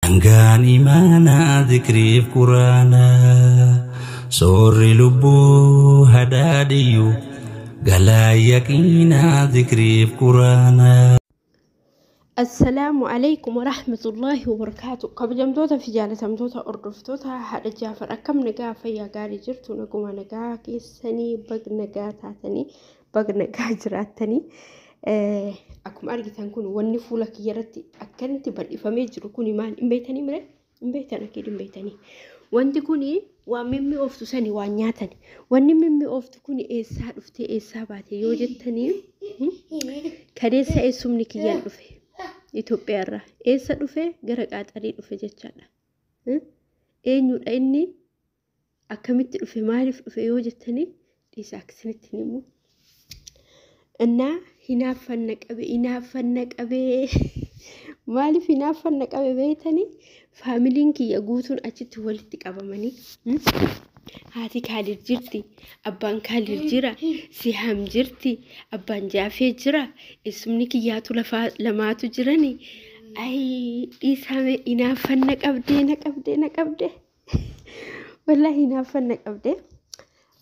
Dhangaan imaanaa zikriif quraanaa soorri lubbuu hadaadhiyyu galaa yaqiinaa zikriif quraanaa. Assalaamu alaikum warahmatullaahi wabarakaatu. Kabajamtoota fi jaalatamtoota hordoftoota haadha Jaafar, akkam nagaa, fayyaa gaarii jirtu? Naguma nagaa keessanii, bag nagaa taatanii, bag nagaa jiraattanii. Akkuma argitan kun wanni fuula kiyya irratti akkanatti bal'ifamee jiru kun maal hin beektanii mire? Hin beektan, akkiin hin beektanii. Wanti kun waan mimmi'ooftu sani, waan nyaatan. Wanni mimmi'ooftu kun eessaa dhuftee, eessaa baate yoo jettanii, kadeessa eessumni kiyyaan dhufe. Itoophiyaa irraa eessa dhufe? Gara Qaaxarii dhufe jechaadha. Eenyudha inni? Akkamitti dhufe? Maaliif dhufe yoo jettanii, dhiisa, akkasinitti himu. Innaa hinaaffanna qabe, hinaaffanna qabee. Maaliif hinaaffanna qabe beektanii? Faamiliin kiyya guutuun achitti walitti qabamanii, haati Kaalir jirti, abbaan Kaalir jira, Sihaam jirti, abbaan Jaafee jira, eessumni kiyyaatu lafaa lamaatu jirani. Ayi, dhiisame, hinaaffanna qabdee, na qabdee, na qabdee. Wallaahi hinaaffanna qabdee.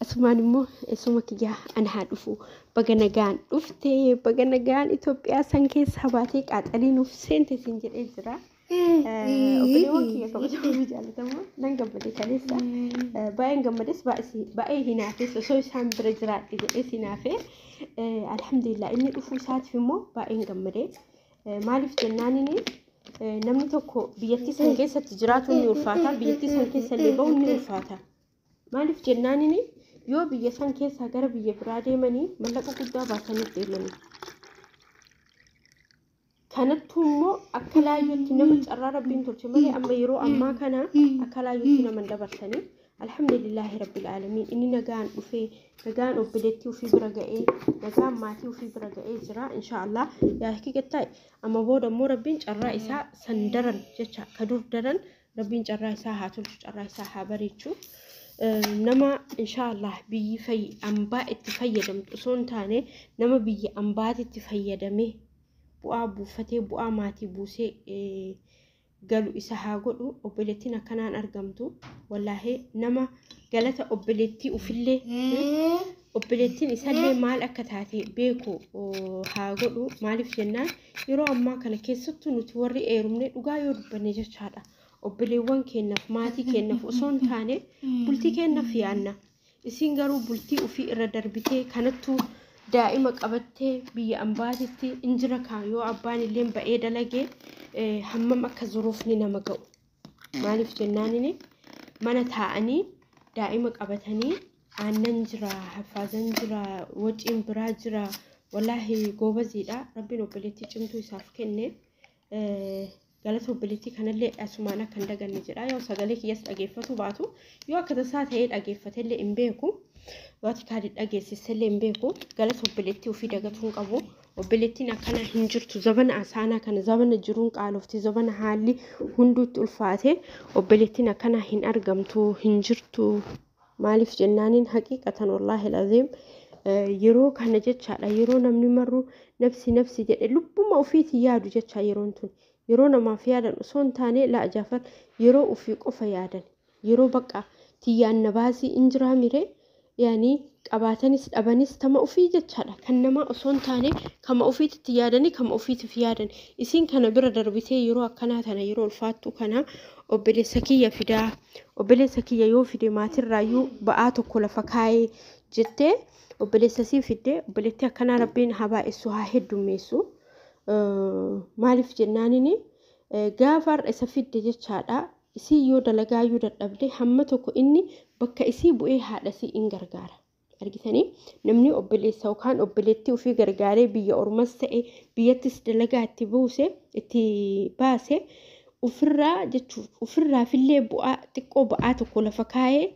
Asumaan immoo eessuma kiyyaa ana haa dhufu. Baga nagaan dhufte, baga nagaan Itoophiyaa san keessaa baatee Qaaxalii nuuf seente siin jedhee jira. Obboleewwan kiyya kabajamoo fi jaallatamoo, nan gammade kaleessa. Baay'een gammades, baay'ee hinaafes, osoo isaan bira jiraadhe jedhees hinaafee. Alhamdulillah, inni dhufuu isaatiif immoo baay'een gammade. Maaliif jennaanini, namni tokko biyyattii san keessatti jiraatuun ni ulfaata, biyyattii san keessa illee bahuun ni ulfaata. Maaliif jennaanini, yoo biyya san keessaa gara biyya biraa deemanii mallaqa guddaa baasanii deemanii. Kanattuu immoo akka laayyootti nama carraa rabbiin tolche malee, amma yeroo ammaa kana akka laayyootti nama hin dabarsanii. Alhamdulillaahi rabbil aalamiin, inni nagaan dhufee, nagaan obboleettii ofii bira ga'ee, nagaan maatii ofii bira ga'ee jira, inshaallah. Yaa haqiiqattaa, amma booda immoo rabbiin carraa isaa san daran jecha, ka dur daran rabbiin carraa isaa haa tolchu, carraa isaa haa bareechu. Nama inshaallah biyyi ambaa itti fayyadamtu osoo hin taane, nama biyya ambaatitti fayyadamee bu'aa buufatee, bu'aa maatii buusee galu isa haa godhu. Obboleettiin akkanaan argamtu, wallaahi nama galata obboleettii ufillee, obboleettiin isallee maal akka taate beeku haa godhu. Maaliif jennaan, yeroo ammaa kana keessattuu nuti warri eerumne, dhugaa yoo dubbanne jechaadha, obboleewwan keenyaaf, maatii keenyaaf osoo hin taane bultii keenyaaf yaanna. Isin garuu bultii ofii irra darbitee, kanattuu daa'ima qabattee biyya ambaatitti injira kaa, yoo abbaan illee ba'ee dalagee hammam akka zuruufni nama ga'u. Maaliif jennaanini, mana taa'anii daa'ima qabatanii, aannan jira, hafaazan jira, waciin biraa jira. Wallaahi goobaziidha. Rabbiin obboleettii cimtuu isaaf kenne. Galata obboleettii kanallee asumaan akka hin daganne jedha. Yoo sagalee kiyyas dhageeffatu baatu, yoo akka tasaa ta'ee dhageeffatellee hin beeku. Yoo ati kaadhi dhageessisellee hin beeku. Galata obboleettii ofii dagatuu hin qabu. Obboleettiin akkana hin jirtu. Zabana asaanaa kana, zabana jiruun qaalofti, zabana haalli hunduutti ulfaate, obboleettiin akkana hin argamtu, hin jirtu. Maaliif jennaaniin, haqiiqatan wallaahi laziim, yeroo kana jechaadha, yeroo namni marru nafsi nafsi jedhe lubbuma ofiitii yaadu jecha, yeroon tun yeroo namaaf yaadan osoo hin taane, laa Jaafar, yeroo ofii qofa yaadan, yeroo bakka tiyyaan na baasii injiraa miree, yaani qabaatanis dhabanis tama ofii jechaadha, kan namaa osoo hin taane kama ofiititti yaadanii, kama ofiitiif yaadan. Isiin kana bira darbitee yeroo akkanaa tana, yeroo ulfaattu kana obboleessa kiyya fidaa, obboleessa kiyya yoo fide maatirraayyuu ba'aa tokko lafa kaayee jettee obboleessa sii fidde. Obboleettii akkanaa rabbiin haa baay'isu, haa heddummeessu. Maaliif jennaanini, gaafa har'a isa fidde jechaadha, isii yoo dalagaayyuu dadhabde, hamma tokko inni bakka isii bu'ee haadha isii in gargaara. Argitanii, namni obboleessa yookaan obboleettii ofii gargaaree biyya ormas ta'e biyyattis dalagaa itti buuse, itti baase, ofirraa jechuuf ofirraafillee bu'aa xiqqoo, ba'aa tokko lafa kaayee,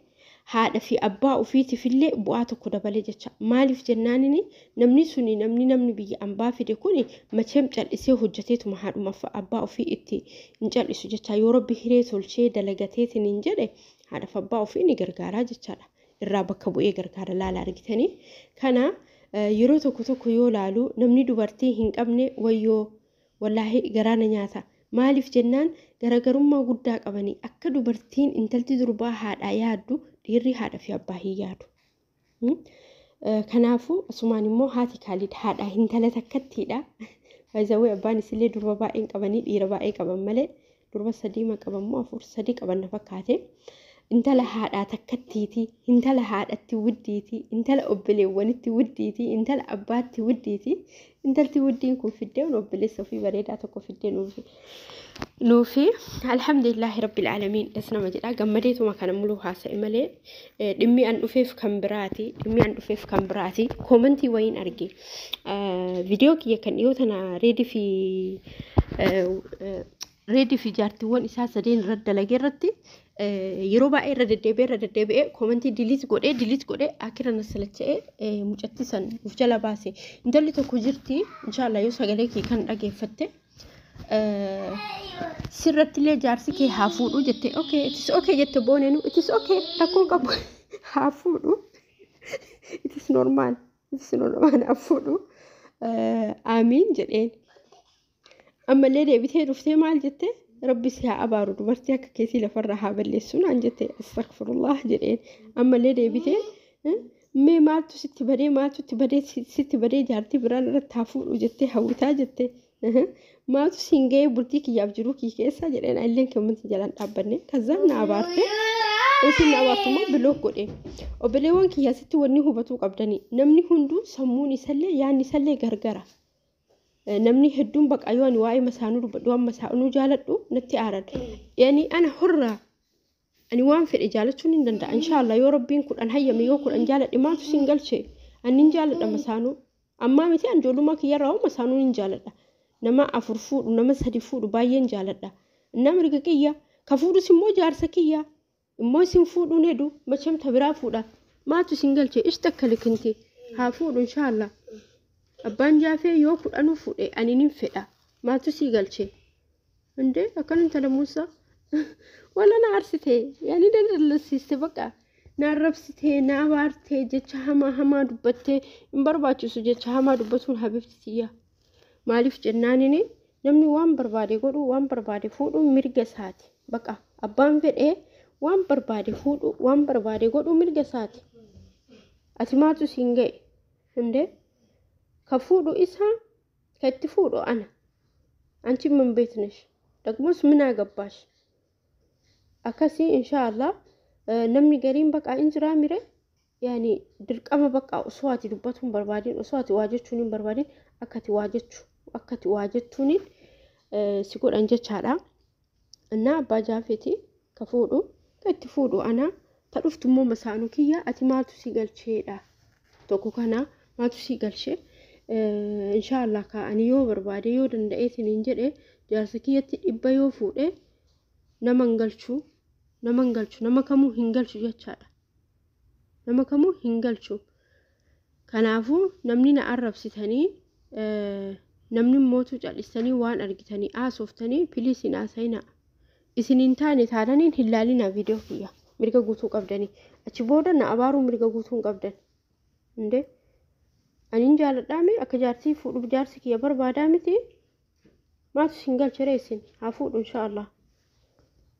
haadha fi abbaa ofiitiifillee bu'aa tokko dabale jecha. Maaliif jennaanini, namni suni, namni biyya ambaa fide kuni macheem cal'isee hojjeteetuma haadhuma abbaa ofii itti hin cal'isu jecha. Yoo rabbi hiree tolchee dalagateetiin hin jedhe, haadhaaf abbaa ofii ni gargaaraa jechaadha. Irraa bakka bu'ee gargaara, laala argitanii. Kana yeroo tokko tokko yoo laalu, namni dubartii hin qabne wayyoo, wallaahi garaa na nyaata. Maaliif jennaan garaagarummaa guddaa qabanii akka dubartiin intalti durbaa haadhaa yaaddu dhiirri haadha fi abbaa hin yaadu. Kanaafuu asumaan immoo haati Kaalid haadha intala takkattiidha. Baay'ee abbaan isillee durba baay'een qabanii dhiira baay'ee qaban malee durba sadii ma qaban moo afur sadii qaban na fakkaate. Intala haadhaa takkattiiti, intala haadhatti wuddiiti, intala obboleewwanitti wuddiiti, intala abbaatti wuddiiti. Intalti wuddiin kun fiddee obboleessa ofii bareedaa tokko fiddee nuufi alhamdulillahi rabbil aalamiin das nama jedha. Gammadeetuma kana muluu haasa'e malee dhimmi an dhufeef kan biraati, dhimmi an dhufeef kan biraati. Koomantii wayiin arge viidiyoo kiyya kan dhiyoo tana reedii fi jaartiiwwan isaa sadeen irratti dalagee irratti yeroo baay'ee irra deddeebi'ee koomantii delete godhee akira na salacha'ee mucatti san of jala baase. Intalli tokko jirti, inshaallah yoo sagalee kee kan dhageeffatte, sirrattillee jaarsi kee haa fuudhu jette. Okay, it is okay jette boonenu, it is okay, rakkoon qabu, haa fuudhu, it is normal, it is normal, haa fuudhu, amiin jedheen. Ammallee deebitee dhuftee maal jette? Rabbi si haa abaaru, dubartii akka keetii lafarraa haa balleessu naan jette. Astaghfirullah jedheen. Ammallee deebitee mee maaltu sitti badee, maaltu sitti badee, sitti badee jaartii biraan irratti haa fuudhu jettee hawwitaa jette. Maaltu siin ga'ee bultii kiyyaaf jiruu kiyya keessa jedheen. Illeen kemmanti jalaan dhaabbanne kazzaan na abaarte. Isin na abaartu immoo block godhe. Obboleewwan kiyyaa, sitti wanni hubatuu qabdanii, namni hunduu sammuun isallee yaadni isallee gargara. Namni hedduun baqa yoo ani waa'ee masaanuu dubbadhu, waan masaanuu jaaladhu natti aaran. Yani ana horraa ani waan fedhe jaalachuun hin danda'a. Inshaallah yoo rabbiin 10 hayyame, yoo 10 jaaladhe maaltu siin galche? Ani hin jaaladha masaanuu. Ammaa miti, ani ijoollummaa kiyyarraa hoo masaanuu hin jaaladha. Nama afur fuudhu, nama sadi fuudhu baay'een jaaladha. Innaa mirga kiyya. Ka fuudhus immoo jaarsa kiyya. Immoo isin fuudhuun hedu machem ta biraa fuudha. Maaltu isin galche? Ishta akka likinti. Haa fuudhu inshaallah. Abbaan jaafee yoo 10nuu fuudhe ani nin fedha. Maaltu sii galche? Indee akkana intala Muusaa. Wala na aarsite, yaani na dallansiiste, baqa. Na arrabsite, na abaarte, jecha hamaa hamaa dubbattee. Hin barbaachisu jecha hamaa dubbatuun, habibti tiyya. Maaliif jennaanini namni waan barbaade godhu, waan barbaade fuudhu mirga isaati. Baqa abbaan fedhee waan barbaade fuudhu, waan barbaade godhu mirga isaati. Ati maatu siin ga'e? Indee ka fuudhu isa, ka itti fuudhu ana. አንቺ ምን ቤት ነሽ? ደግሞስ ምን አገባሽ? Akkasii inshaallah namni gariin baqa in jiraa mire, yaani dirqama baqa osoo ati dubbatuu hin barbaadin, osoo ati waa jechuun hin barbaadin, akka ati waa jettuun si godhan jechaadha. እና abbaa jaafeeti ka fuudhu, ka itti fuudhu ana, ta dhuftu immoo masaanuu kiyya, ati maaltu si galcheedha? Tokko kana maaltu si galchee? Inshaallah ka ani yoo barbaade, yoo danda'eetiin hin jedhe, jaarsa kiyyatti 100 yoo fuudhe nama hin galchu, nama hin galchu, nama kamuu hin galchu jechaadha. Nama kamuu hin galchu. Kanaafuu namni na arrabsitanii, namni mootuu cal'istanii waan argitanii haasoftanii, please hin haasa'inaa. Isin hin taane taananiin hin laalinaa viidiyoo kiyya, mirga guutuu qabdanii. Achi booda na abaaruu mirga guutuu hin qabdan. Indee ani hin jaaladhaa mi akka jaartii fuudhuuf jaarsi kiyya barbaadaa miti. Maatu isin galchere? Isin haa fuudhu inshaallah.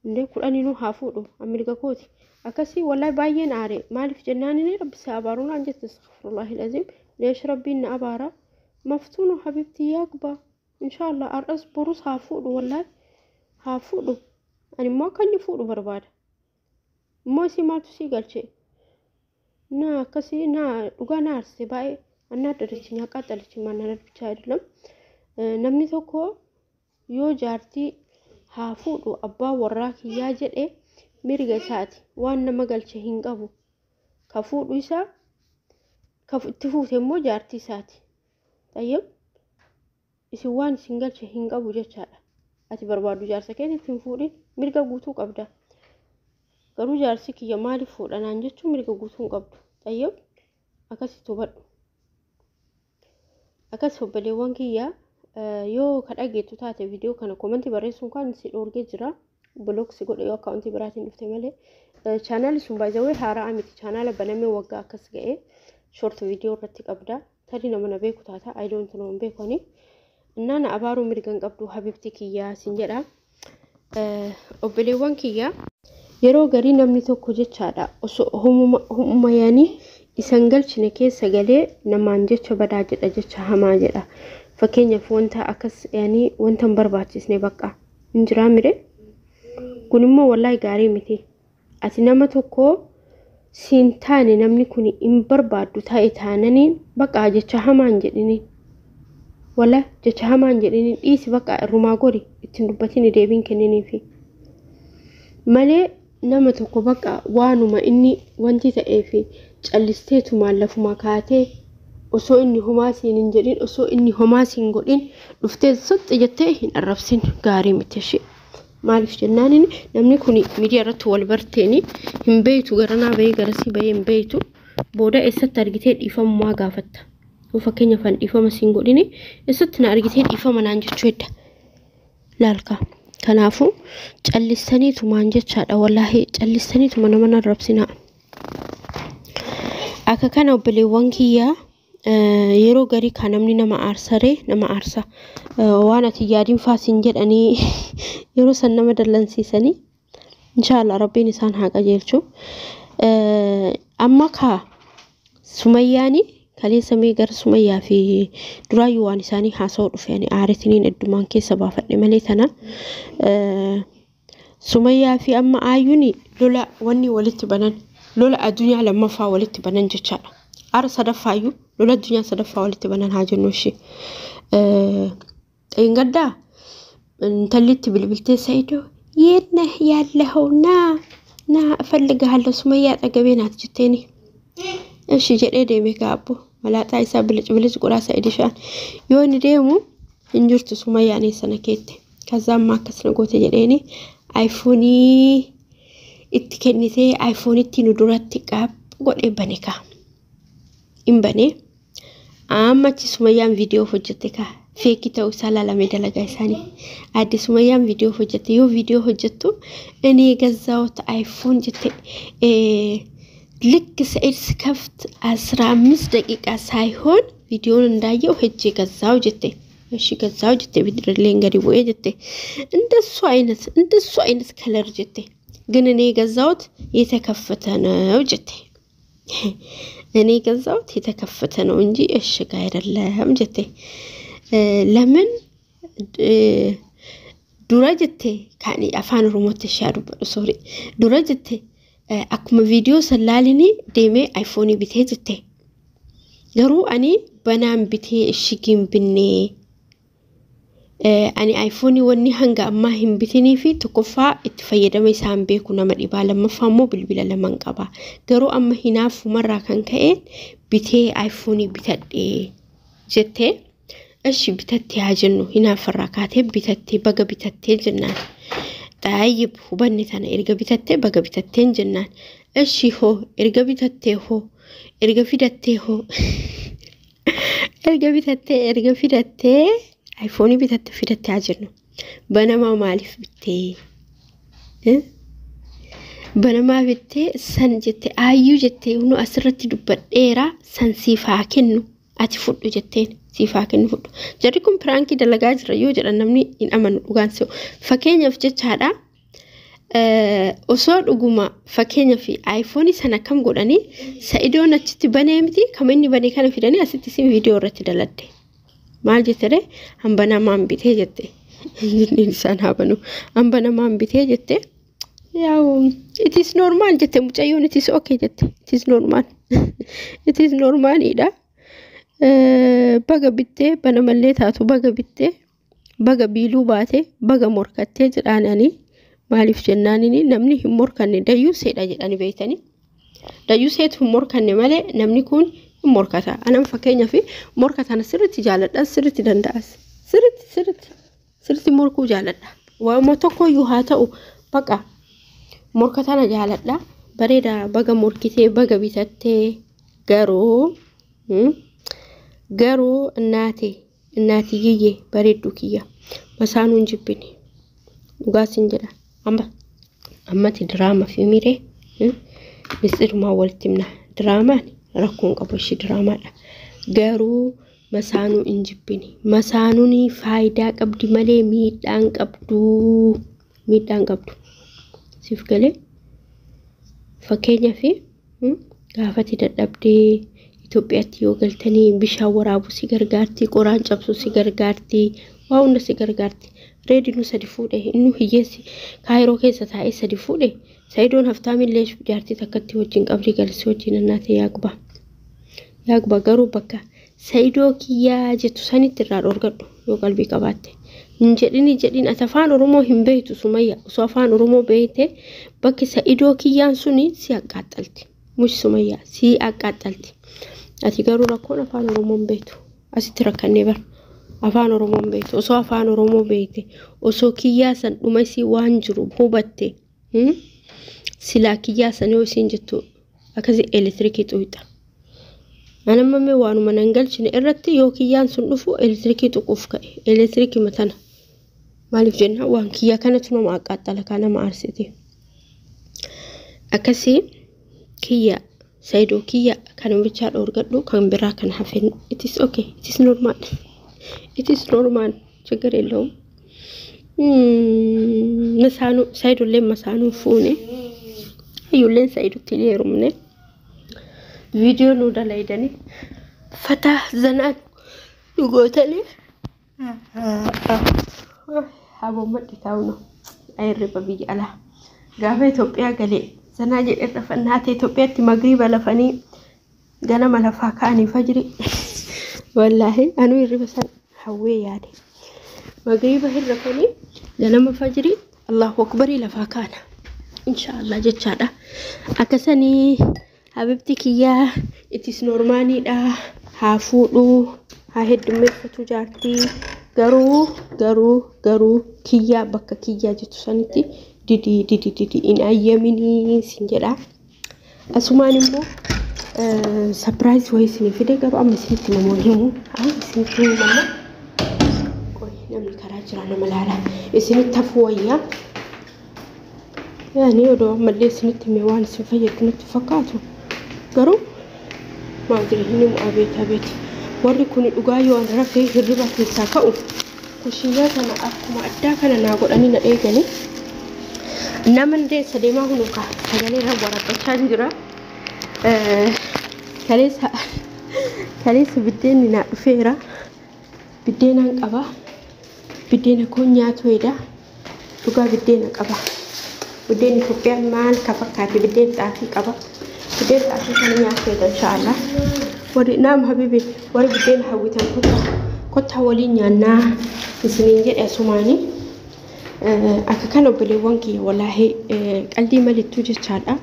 Indee 10nuu haa fuudhu, mirga kooti. Akkasii wallahi baay'een aare. Maaliif jennaanini rabbi si abaaruu naan jette. Astaghfirullahi alazim, leesh rabbiin na abaara? Maftuunu habibti yaaqba inshaallah har'as borus haa fuudhu, wallahi haa fuudhu. Ani immoo akka inni fuudhu barbaada. Immoo isii maaltu sii galche? Na akkasii na dhugaa na aarse baay'ee አናደደችኝ፣ አቃጠለችኝ። ማናደድ ብቻ አይደለም። Namni tokko yoo jaartii haa fuudhu abbaa warraa kiyyaa jedhe mirga isaati, waan nama galche hin qabu. Ka fuudhu isaa, ka itti fuute immoo jaartii isaati. Xayyab, isin waan isin galche hin qabu jechaadha. Ati barbaadu jaarsa keetitti hin fuudhin, mirga guutuu qabda. Garuu jaarsi kiyya maaliif fuudha naan jechuun mirga guutuu hin qabdu. Xayyab, akkasitti hubadhu. Akkas obboleewwan kiyya, yoo ka dhageettu taate viidiyoo kana koomantii barreessuun kan si dhoorgee jira. Block si godhe yoo akkaawuntii biraatiin dhufte malee. Chaanaalli sun baay'ee haaraa miti. Chaanaala banamee waggaa akkas ga'ee short viidiyoo irratti qabda. Tarii nama na beeku taata. I don't know, hin beeku ani. Innaa na abaaruu mirga hin qabdu habibti kiyyaa sin jedha. Obboleewwan kiyyaa yeroo garii namni tokko jechaadha osoo humuma yaanii isan galchine keessa galee namaan jecha badaa jedha, jecha hamaa jedha. Fakkeenyaaf wanta akkas yaanii wanta hin barbaachisne bakka hin jiraa mire. Kun immoo wallaahi gaarii miti. Ati nama tokko siin taane namni kun hin barbaaddu ta'e taananiin bakka jecha hamaa hin jedhiniin. Wallaahi jecha hamaa hin jedhiniin, dhiisi bakka, irrumaa gori, ittiin dubbatiin, deebiin kenniniifi. Malee nama tokko bakka waanuma inni wanti ta'eefi callisteetumaan lafuma kaatee osoo inni homaa siin hin jedhin, osoo inni homaa siin godhin dhuftee soxxi jettee hin arrabsin, gaarii miti ishee. Maaliif jennaan namni kun miidiyaa irratti wal barteeni hin beeytu, garanaa bahee garasii bahee hin beeytu, booda eessatti argitee dhiifamumaa gaafatta. Yoo fakkeenyaaf an dhiifama siin godhini eessatti na argitee dhiifama naan jechuu hedda. Laalka. Kanaafuu callistaniitumaan jechaadha, wallaahi callistaniituma nama nan arrabsinaa. Akka kana obboleewwan kiyyaa, yeroo garii kan namni nama aarsaree nama aarsa, waan ati yaadiin faasiin jedhanii yeroo san nama dallansiisanii, inshaallah rabbiin isaan haa qajeelchu. Amma kaa Sumayyaani kaleessa mee gara Sumayyaa fi duraayyuu waan isaanii haasa'uu dhufe, ani aaretiniin eddumaan keessa baafadhe malee tana. Sumayyaa fi amma Aayyuun lola wanni walitti banan, lola addunyaa lammaffaa walitti banan jechaadha. Ara sadaffaayyuu, lola addunyaa sadaffaa walitti banan haa jennu ishee. Xeengaddaa intallitti bilbiltee "Saidoo, የት ነህ ያለኸው? ና ና እፈልግሃለሁ፣ ሱመያ አጠገቤ ናት" jetteeni. እሺ jedhee deeme gaabbo malaaxaa isaa bilic bilic godhaa Sa'idishaan yoo inni deemu hin jirtu Sumayyaan, eessa na keette? Kazaamma akkas na goote jedheeni aayifoonii itti kennitee aayifoonitti nu duratti qaab godhee bane kaa. Hin bane. Amma achi Sumayyaan viidiyoo hojjette kaa, fake ta'uu isaa laalamee dalagaa isaanii. Aadde Sumayyaan viidiyoo hojjette, yoo viidiyoo hojjettu "እኔ የገዛሁት አይፎን" jette, ልክ ሰኢድ ስከፍት 15 ደቂቃ ሳይሆን ቪዲዮን እንዳየው ሄጄ ገዛው jette. እሺ ገዛው jette, ቢድርሌን gadi bu'ee jette, እንደሱ አይነት color jette, ግን እኔ የገዛሁት የተከፈተ ነው jette. እኔ የገዛሁት የተከፈተ ነው እንጂ እሽግ አይደለም jette. ለምን dura jette kan afaan Oromootti ishee dubbadhu, sorry, dura jette akkuma viidiyoo san laalinii deemee aayifoonii bitee jette. Garuu ani banaan bitee, ishigiin binnee. Ani aayifoonii wanni hanga ammaa hin bitinii fi tokkoffaa itti fayyadama isaan beeku nama dhibaa, lammaffaa immoo bilbila laman qaba. Garuu amma hinaafumarraa kan ka'e bitee aayifoonii bitadhee jettee. እሺ bitattee haa jennu, hinaafarraa kaatee bitattee, baga bitattee jennaan. Xaayyib, hubanne tana, erga bitattee baga bitatteen jennaan. እሺ hoo erga bitattee, hoo erga fidattee, hoo erga bitattee, erga fidattee aayifoonii bitattee fidattee haa jennu. Banamaa maaliif bittee? Banamaa bittee san jette aayyuu jettee, hunu asirratti dubbadheera, san siif haa kennu ati fudhu jetteen, siif haa kennu fudhu. Jarri kun prank dalagaa jira yoo jedhan namni hin amanu, dhugaan si'u. Fakkeenyaaf jechaadha. Osoo dhuguma fakkeenyaaf aayifoonii sana akkam godhanii Sa'idoon achitti banee miti, kama inni banee kana fidanii asitti isin viidiyoo irratti daladde. Maal jette? Hamba namaan bitee jette. Isaan haa banu. Hamba namaan bitee jette. ያው it is normal jette mucayyoon, it is okay jette, it is normal, it is normalidha. Baga bittee bana mallee taatu, baga bittee, baga biiluu baate, baga morkattee jedhaanani. Maaliif jennaanini namni hin morkanne dayyuu seedha jedhani beeytanii. Dayyuu seetu hin morkanne malee namni kun hin morkata. Anan fakkeenyaaf morkatana sirriitti jaaladha, sirriitti danda'as, sirriitti sirriitti sirriitti morkuu jaaladha. Waanuma tokkoyyuu haa ta'u baqa morkatana jaaladha. Bareeda, baga morkitee, baga bitattee. Garuu እናቴ እናትዬ bareedduu kiyya, masaanuun jibbine, dhugaasin jedha. Amma ammati diraama fi miree misxirumaa walitti himna, diraamaan rakkoon qabu ishee diraamaadha, garuu Masaanuu hin jibbini. Masaanuun faayidaa qabdi malee miidhaan qabdu. Miidhaan qabdu. Siif galee fakkeenyaaf gaafati dadhabdee Itoophiyaatti yoo galtanii bishaan waraabuu si gargaarti, qoraan cabsuu si gargaarti, waa hunda si gargaarti. Reedinuu sadi fuudhe inni hiyyeessi Kaayiroo keessa taa'ee sadi fuudhe. Sa'idoon haftaamillee jaartii takkatti wajjin qabdii galsi wajjin annaate yaaqba. Yaaqba garuu bakka Sa'idoo kiyyaa jettu sanitti irraa dhorgadhu yoo qalbii qabaatte. Hin jedhini jedhin ati afaan Oromoo hin beektu Sumayya. Osoo afaan Oromoo beekte bakki Sa'idoo kiyyaan suni si aqqaaxxalti. Mush Sumayya si aqqaaxxalti. Ati garuu rakkoon afaan Oromoo hin beektu. Asitti rakkannee bara. Afaan Oromoo hin beektu. Osoo afaan Oromoo beekte osoo kiyyaa san dhuma isii waan jiru hubatte silaa kiyyaa san yoo isiin jettu akkasii elektirikii xuyxa. Anamma mee waanuma nan galchine irratti yoo kiyyaan sun dhufu elektirikii tuquuf ka'e elektirikii matana. Maaliif jennaan waan kiyyaa kanatu nama aqqaaxxala kan nama aarsite. Akkasii kiyya Sa'idoo kiyya kan bichaa dhoorgadhu kan biraa kan hafe it is okay, it is normal, it is normal, ችግር የለውም። Masaanuu Sa'idollee masaanuu fuune hayyulleen Sa'idotti hin heerumne viidiyoo nu dalaydanii fataa zanaa nu gootanii haboommadhi taa'u ayirriba biyya alaa gaafa Itoophiyaa galee zanaa jedhee rafannaa ta'e Itoophiyaatti magriiba lafanii ganama lafaa ka'anii fajri wallaahi anuu hirriba san hawwee yaade magriiba hin rafanii ganama fajri Allahu akbarii lafaa kaana inshaallah jechaadha. Akkasanii habibti kiyyaa itis normaaliidha haa fuudhuu haa heddummeeffatu jaartii garuu garuu garuu kiyyaa bakka kiyyaa jettu sanitti didii didii didii hin ayyaminii sin jedha. Asumaan immoo sapiraayiz wayii isinii fide garuu amma isinitti himamoo himu isinitti himama. Qoy namni karaa jira nama laala isinitti hafuu wayyaa. Yaani odoo ammallee isinitti hime waan isin fayyadu natti fakkaatu garuu maal hin himu abeet abeet warri kun dhugaa yoo an rafee hirriba keessaa ka'u kushiinaa kana akkuma addaa kana naa godhanii na eeganii nama deessa deemaa hunuka sagalee irra waraabachaa jira. Kaleessa biddeenni naa dhufeera. Biddeenaan qaba. Biddeena koo nyaatu hedha. Dhugaa biddeena qaba. Biddeen Itoophiyaa maal ka fakkaate biddeen xaafii qaba. Biddeen xaafii kana nyaatu hedha inshaallah. Warri naam habibi warri biddeen hawwitan kottaa waliin nyaannaa isiniin jedhe asumaanii. Akka kana obboleewwan kiyya wallaahi qaldii malittuu jechaadha.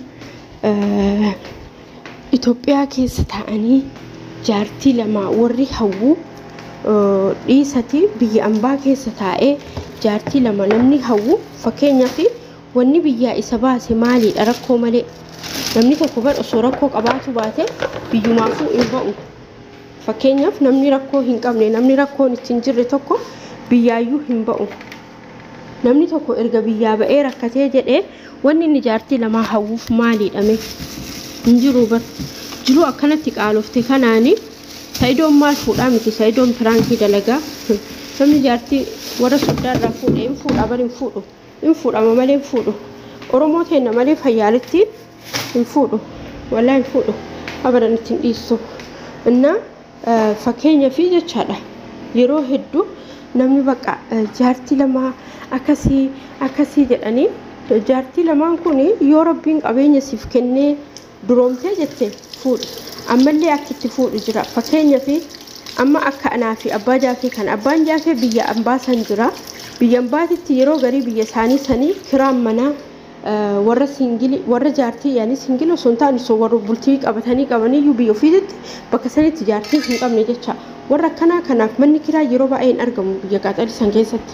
Itoophiyaa keessa taa'anii jaartii lama warri hawwu dhiisati biyya ambaa keessa taa'ee jaartii lama namni hawwu fakkeenyaaf wanni biyyaa isa baase maaliidha rakkoo malee namni tokko bar osoo rakkoo qabaatu baate biyyumaafuu hin ba'u. Fakkeenyaaf namni rakkoo hin qabne namni rakkoon itti hin jirre tokko biyyaayyuu hin ba'u. Namni tokko erga biyyaa ba'ee rakkatee jedhee wanni inni jaartii lamaa hawwuuf maaliidha mee? Hin jiru bar. Jiru akkanatti qaalofte kanaani Sa'idoon maal fuudhaa miti Sa'idoon piraankii dalagaa. Namni jaartii warra soddaarraa fuudhe hin fuudha bar hin fuudhu. Hin fuudhama malee hin fuudhu. Oromoo teenna malee fayyaalitti hin fuudhu. Wallaahi hin fuudhu. Abadan itti hin dhiistu. Innaa fakkeenya fi jechaadha. Yeroo hedduu namni bakka jaartii lamaa akkasii akkasii jedhanii jaartii lamaan kun yoo rabbiin qabeenya siif kennee duroomtee jette fuudhi. Ammallee akka itti fuudhu jira. Fakkeenyaaf amma akka anaa fi abbaa jaafee kan abbaan jaafee biyya ambaa san jira. Biyya ambaatitti yeroo garii biyya isaanii sanii kiraan manaa warra siingilii warra jaartii yaani siingilii osoo hin taane osoo warra bultii qabatanii qabaniyyuu biyya ofiitti bakka sanitti jaartii hin qabne jecha. Warra akkanaa kanaaf manni kiraa yeroo baay'ee hin argamu biyya qaaxalii san keessatti.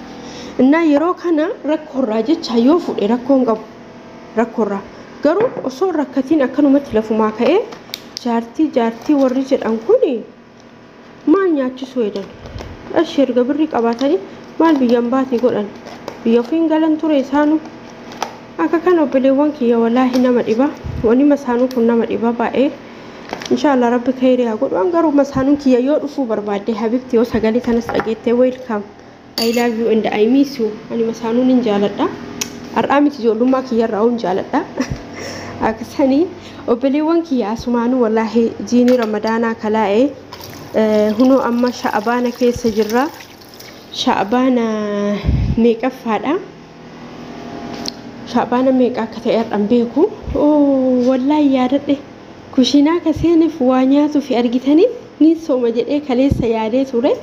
Innaa yeroo kana rakkoorraa jecha yoo fuudhe rakkoo hin qabu. Rakkoorraa. Garuu osoo rakkatiin akkanumatti lafumaa ka'ee jaartii jaartii warri jedhan kuni maal nyaachisuu jedhan. Ashi erga birrii qabaatanii maal biyyaan baatee godhan. Biyya ofiin galan ture isaanuu. Akka kana obboleewwan kiyya wallaahi nama dhiba. Wanni masaanuu kun nama dhiba baay'ee. Inshaallah rabbi khayrii haa godhu. An garuu masaanuun kiyya yoo dhufuu barbaadde habibti, yoo sagalee kanas dhageette, welcome, I love you and I miss you. Ani masaanuun hin jaaladha. Har'aa miti, ijoollummaa kiyyarraa hin jaaladha. Akkasanii obboleewwan kiyya, asumaanuu wallaahi jiini Ramadaanaa kalaa'ee hunoo amma Sha'abaana keessa jirra. Sha'abaana meeqaffaadha? Sha'abaana meeqa akka ta'e har'an beeku. Wallaahi yaadadhe, kushiinaa ka seeneef waa nyaatuuf argitanii ni sooma jedhee kaleessa yaadee ture.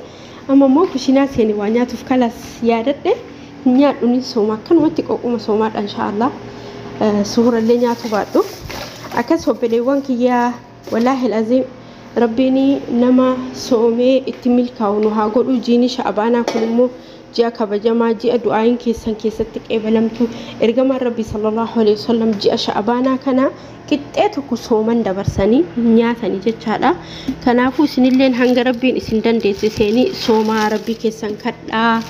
Amma immoo kushiinaa seene waa nyaatuuf kalas yaadadhe, nyaadhu ni sooma, akkanumatti qoquma soomaadha inshaallah. Suurallee nyaatu baadhu. Akkas obboleewwan kiyyaa, wallaahi aziim rabbiin nama soomee itti milkaa'u nu haa godhu. Jiini Sha'abaanaa kun immoo ji'a kabajamaa, ji'a du'aayin keessan keessatti qeebalamtu. Ergamaan Rabbi sallallahu alaihi wasallam ji'a Sha'abaanaa kana qixxee tokko sooman dabarsanii nyaatanii jechaadha. Kanaafuu isinilleen hanga Rabbiin isin dandeessiseenii soomaa, Rabbii keessan kadhaa.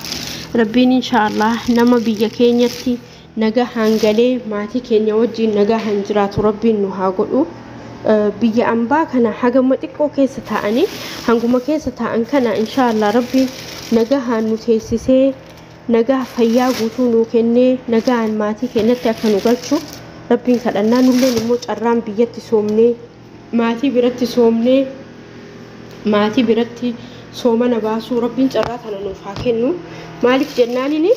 Rabbiin inshaallah nama biyya keenyatti nagaa hangalee maatii keenya wajjin nagaa han jiraatu Rabbiin nu haa godhu. Biyya ambaa kana hagama xiqqoo keessa taa'anii, hanguma keessa taa'an kana inshaallah Rabbiin nagahaan nu teessisee, nagaa fayyaa guutuu nu kennee, nagaan maatii keenyatti akka nu galchu Rabbiin kadhannaa. Nulleen immoo carraan biyyatti soomnee, maatii biratti soomnee, maatii biratti soomana baasuu Rabbiin carraa kana nuuf haa kennu. Maaliif jennaanini,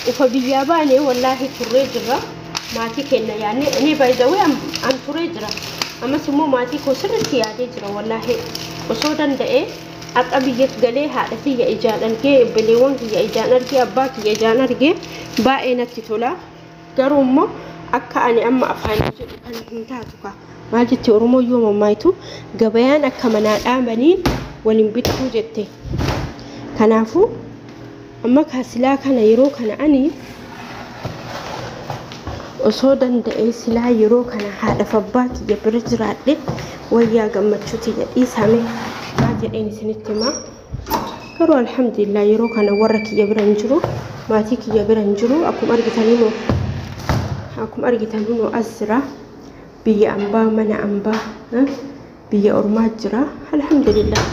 ufa biyyaa baane wallaahi turree jirra. Maatii keenya yaadne, ani baay'ee an turee jira. Ammas immoo maatii koo sirriitti yaadee jira. Wallaahi osoo danda'ee har'a biyyatti galee haadha kiyya ijaan argee, obboleewwan kiyya ijaan argee, abbaa kiyya ijaan argee baay'ee natti tola. Garuu immoo akka ani amma afaanii jedhu kana hin taatu ka. Maal jetti Oromoo yoo mammaayitu? Gabayaan akka manaa dhaabaniin waliin bittuu jette. Kanaafuu amma silaa kana yeroo kana ani osoo danda'ee silaa yeroo kana haadhaaf abbaa kiyya bira jiraadhe wayyaa gammachuu tiyya dhiisame maal jedheen isinitti himaa. Garuu alhamdulillah yeroo kana warra kiyya bira hin jiru, maatii kiyya bira hin jiru. Akkuma argitanii as jira, biyya ambaa, mana ambaa, biyya ormaa jira. Alhamdulillah,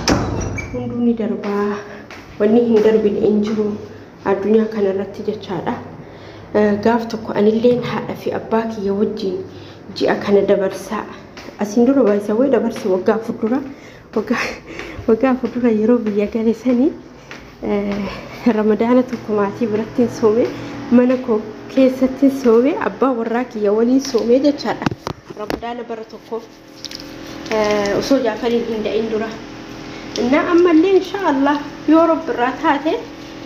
hunduu ni darbaa, wanni hin darbine hin jiru addunyaa kanarratti jechaadha. Gaaf tokko anilleen haadha fi abbaa kiyya wajjin ji'a kana dabarsaa. Asiin dura baay'isawwee dabarse, waggaa 4 dura, waggaa 4 dura yeroo biyya gale sanii Ramadaana tokko maatii biratti soome, mana koo keessatti soome, abbaa warraa kiyya waliin soome jechaadha. Ramadaana bara tokko osoo Jaafariin hin da'in dura. Innaa ammallee inshaallah yoo Rabbi irraa taate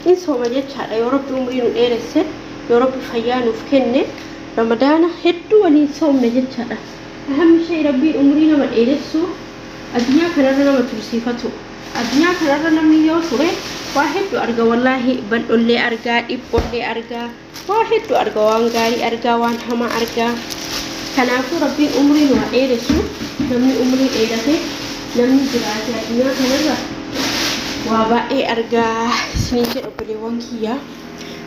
in sooma jechaadha. Yoo Rabbi umrii nu dheeresse, yoo Rabbi fayyaa nuuf kenne, Ramadaana hedduu waliin soomne jechaadha. Ahammi shay Rabbiin umrii nama dheeressu, addunyaa kanarra nama tursiifatu. Addunyaa kanarra namni yoo ture waa hedduu arga wallaahi, bal'ollee argaa, dhiphollee argaa, waa hedduu arga, waan gaarii argaa, waan hamaa argaa. Kanaafuu Rabbiin umrii nu haa dheeressu. Namni umrii dheerate, namni jiraate addunyaa kanarra waa baay'ee argaa isiniin jedha obboleewwan kiyyaa.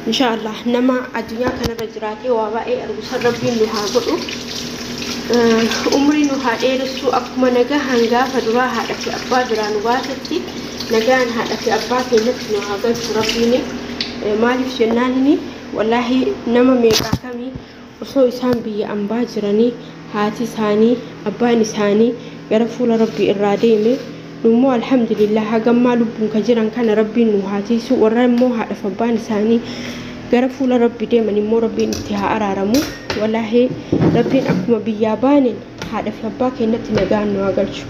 Inshaallah nama addunyaa kanarra jiraatee waa baay'ee argu san Rabbiin nu haa godhu. Umrii nu haa dheeressu. Akkuma nagahaan gaafa duraa haadha fi abbaa biraa nu baasetti nagaan haadha fi abbaa keenyatti nu haa galchu Rabbiin. Maaliif jennaanini, wallaahi nama meeqaa kamii osoo isaan biyya ambaa jiranii haati isaanii, abbaan isaanii gara fuula Rabbii irraa deeme. Nummoo alhamdulillah hagammaa lubbuun ka jiran kana Rabbiin nu haa tiisu. Warra immoo haadhaaf abbaan isaanii gara fuula Rabbii deeman immoo Rabbiin itti haa araaramu. Wallaahi Rabbiin akkuma biyyaa baaneen haadha fi abbaa keenyatti nagaan nu haa galchu,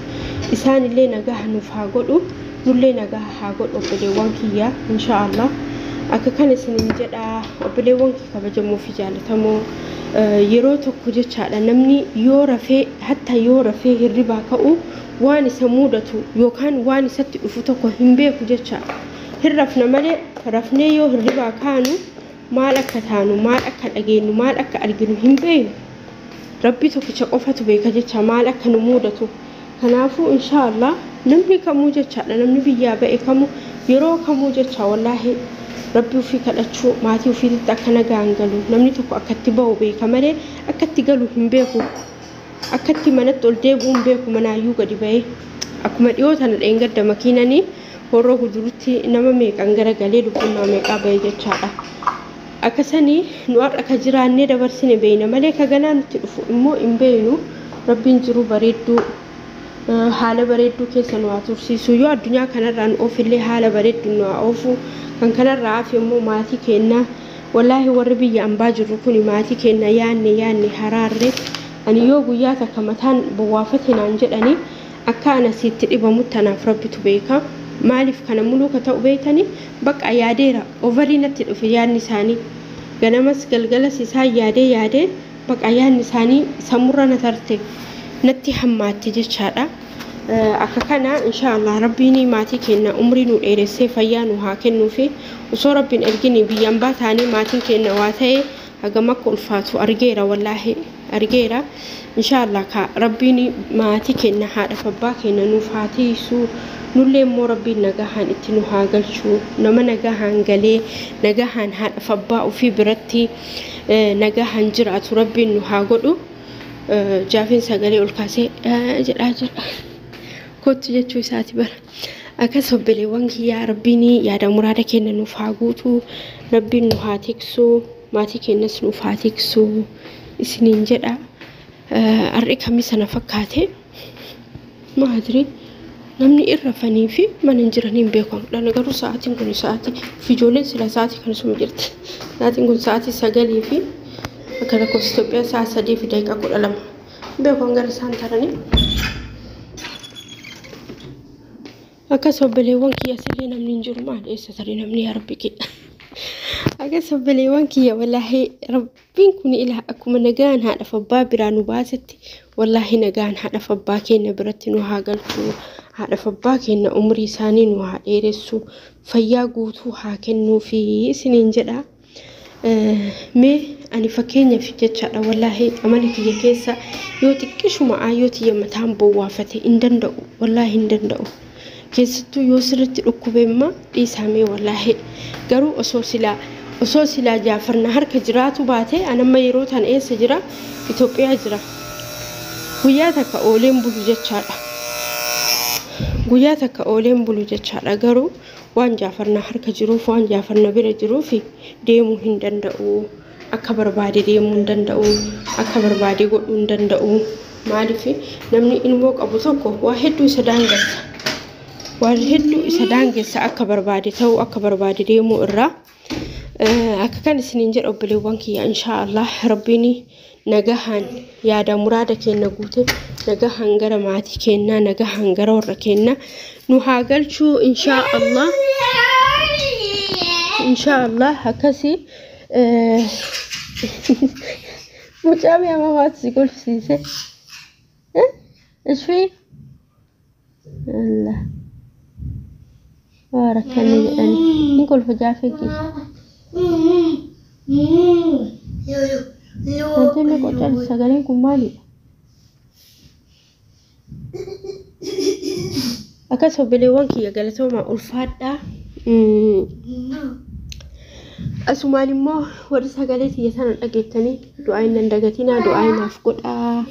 isaanillee nagaa nuuf haa godhu, nullee nagaa haa godhu obboleewwan kiyyaa inshaallah. Akka kana isiniin jedha obboleewwan kiyya kabajamoo fi jaalatamoo. Yeroo tokko jechaadha, namni yoo rafee, hatta yoo rafee hirribaa ka'u, waan isa mudatu yookaan waan isatti dhufu tokko hin beeku jechaadha. Hin rafna malee, rafnee yoo hirribaa kaanu maal akka taanu, maal akka dhageenyu, maal akka arginu hin beeknu. Rabbi tokkicha qofatu beeka jecha maal akka nu mudatu. Kanaafuu inshaallah namni kamuu jechaadha, namni biyyaa ba'e kamuu, yeroo kamuu jecha, wallaahi Rabbi ofii kadhachuu, maatii ofiitti akka nagaan galu. Namni tokko akkatti bahu beeka malee akkatti galu hin beeku. Akkatti manatti ol deebi'uun beeku manaayyuu gadi ba'ee akkuma dhiyoo tana dheengadda makiinanii Horroo Gudurutti nama meeqan garagalee lubbuun nama meeqaa ba'e jechaadha. Akkasanii nu har'a ka jiraannee dabarsine beeyna malee ka ganaa nutti dhufu immoo hin beeynu. Rabbiin jiru bareedduu haala bareedduu keessa nu haa tursiisu. Yoo addunyaa kanarraa nu oofillee haala bareedduu nu haa oofu. Kan kanarraa hafe immoo maatii keenya, wallaahi warri biyya ambaa jirru kun maatii keenya yaanne yaanne haraarre. Ani yoo guyyaa takka mataan bowwaafate naan jedhanii akka ana sitti dhibamutti anaaf Rabbitu beeka. Maaliif kana muluu ka ta'u beeytanii? Bakka yaadeera, overii natti dhufe yaadni isaanii. Ganamas galgalas isaan yaadee yaadee bakka yaadni isaanii sammurra na tarte, natti hammaatte jechaadha. Akka kana inshaallah Rabbiin maatii keenya umrii nu dheeressee fayyaa nu haa kennuufi. Osoo Rabbiin ergini biyya ambaa taanee maatiin keenya waa ta'e hagam akka ulfaatu argeera, wallaahi argeera. Inshaallah ka Rabbiin maatii keenya, haadhaaf abbaa keenya nuuf haa tiisu. Nullee immoo Rabbiin nagahaan itti nu haa galchu. Nama nagahaan galee nagahaan haadhaaf abbaa ofii biratti nagahaan jiraatu Rabbiin nu haa godhu. Jaafiin sagalee ol kaasee jedhaa jira. Kottu jechuu isaati bara. Akkas obboleewwan kiyyaa, Rabbiin yaada muraada keenya nuuf haa guutu. Rabbiin nu haa tiksu. Maatii keenyas nuuf haa tiksu isiniin jedha. Har'i kamii sana fakkaate maadri namni irra fanii fi mana hin jiranii hin beeku. Dhala garuu sa'aatiin kun sa'aatii fi ijoolleen sila sa'aatii kana suma jirti. Sa'aatiin kun sa'aatii 9 fi akka lakkoofsa Itoophiyaa sa'a 3:12. Beeku gara isaan taranii. Akkas obboleewwan kiyya, sillee namni hin jiru, maal eessa tarii namni, yaa Rabbi kiyya. Akkas obboleewwan kiyya, wallaahi Rabbiin kun ilaa akkuma nagaan haadhaaf abbaa biraa nu baasetti wallaahi nagaan haadhaaf abbaa keenya biratti nu haa galchu. Haadhaaf abbaa keenya umrii isaanii nu haa dheeressu. Fayyaa guutuu haa kennuufi isiniin jedha. Mee ani fakkeenyaaf jechaadha, wallaahi amala kiyya keessa yoo xiqqishuma aayyoo tiyya mataan bowwaafate hin danda'u, wallaahi hin danda'u. Keessattuu yoo sirriitti dhukkubeemma dhiisamee, wallaahi garuu osoo silaa Jaafarna harka jiraatu baate anamma yeroo tan eessa jira? Itoophiyaa jira. Guyyaa takka ooleen bulu jechaadha. Guyyaa takka ooleen bulu jechaadha. Garuu waan Jaafarna harka jiruuf, waan Jaafarna bira jiruuf deemuu hin danda'u. Akka barbaade deemuu hin danda'u. Akka barbaade godhuu hin danda'u. Maaliif namni ilmoo qabu tokko waa hedduu isa daangessa. Waan hedduu isa daangessa akka barbaade ta'uu, akka barbaade deemuu irraa. Akka kan isiniin jedha obboleewwan kiyya, inshaallah Rabbiin nagahaan yaada muraada keenya guute nagahaan gara maatii keenyaa, nagahaan gara warra keenyaa nu haa galchuu inshaallah. Inshaallah akkasii mucaa mi'aamaatu si kolfisiise. Ishii Allah waa rakkanne jedhani hin kolfa jaafee kiyya. Wanti inni qocan sagaleen kun maalidha? Akkas obboleewwan kiyya, galatooma, ulfaadhaa. Asumaan immoo warri sagalee tiyya sana dhageettanii du'aa hin dagatinaa, du'aa naaf godhaa.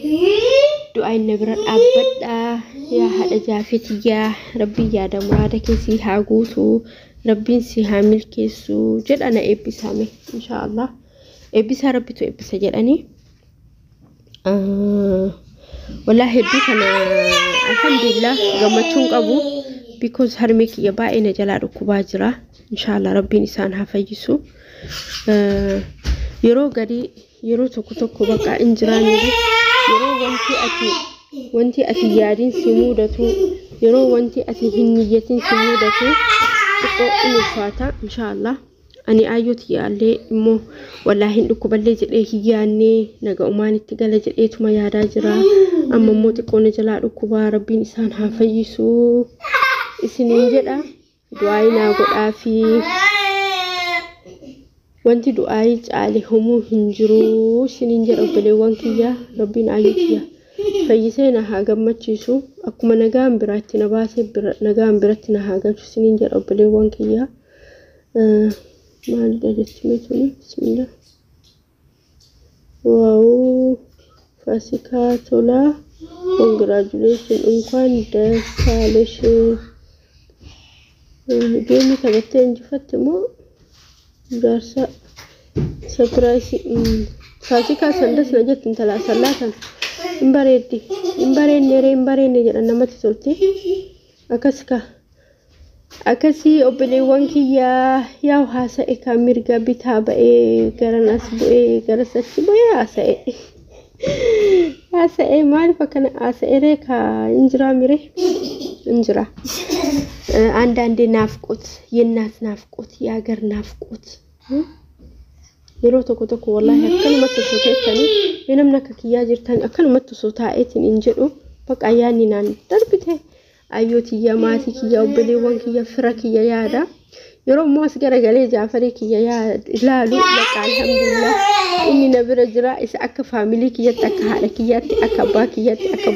Du'aa inni bira dhaabbadhaa. Yaa haadha jaafee tiyyaa, Rabbiin yaada muraada keessi haa guutu. Rabbiin si haa milkeessu jedha, na eebbisame inshaallah. Eebbisaa Rabbitu eebbisa jedhanii. Wallaahi hedduu kana alhamdulillah gammachuun qabu, because harmee kiyya baay'ee na jalaa dhukkubaa jira. Inshaallah Rabbiin isaan haa fayyisu. Yeroo garii yeroo tokko tokko bakka hin jiraanne, yeroo wanti ati yaadin si mudatu, yeroo wanti ati hin niyyatin si mudatu, xiqqoo in ulfaata inshaallah. Ani aayyoo tiyyaallee immoo wallaahi hin dhukkuballee jedhee hin yaadne, naga umaan itti gala jedheetuma yaadaa jira. Amma immoo xiqqoo na jalaa dhukkubaa, Rabbiin isaan haa fayyisu isiniin jedha. Du'aa naa godhaa fi wanti du'aayii caale homuu hin jiru isiniin jedha obboleewwan kiyya. Rabbiin aayyoo tiyya fayyisee na haa gammachiisu. Akkuma nagaan biraatti na baasee nagaan biratti na haa galchu isiniin jedha obboleewwan kiyya. Maalidha jechi tuni? Bismillah. Wow, Faasikaa Tolaa congratulation እንኳን ደስ አለሽ። Geemii taphattee injifatte moo jaarsa surprise Faasikaa san das na jetti intala asallaa tan hin bareeddi hin bareedne ree hin bareedne jedhan namatti tolti akkas ka akkasii obboleewwan kiyyaa yaa'u haasa'e kan mirga bitaa ba'ee garan as bu'ee garas achi bu'ee haasa'e haasa'e maaliif akkana haasa'e ree ka injiraa miree እንጅራ አንዳንዴ ናፍቆት የእናት ናፍቆት የሀገር ናፍቆት yeroo tokko tokko wallaahi akkanumatti osoo teettanii mee namni akka kiyyaa jirtan akkanumatti osoo taa'eetiin hin jedhu bakka ayyaanni naan darbite ayyoo tiyya maatii kiyya obboleewwan kiyya fira kiyya yaada yeroo immoo as garagalee jaafarii kiyya ilaalu bakka alhamdulillah inni na bira jira isa akka faamilii kiyyatti akka haadha kiyyaatti akka abbaa kiyyaatti akka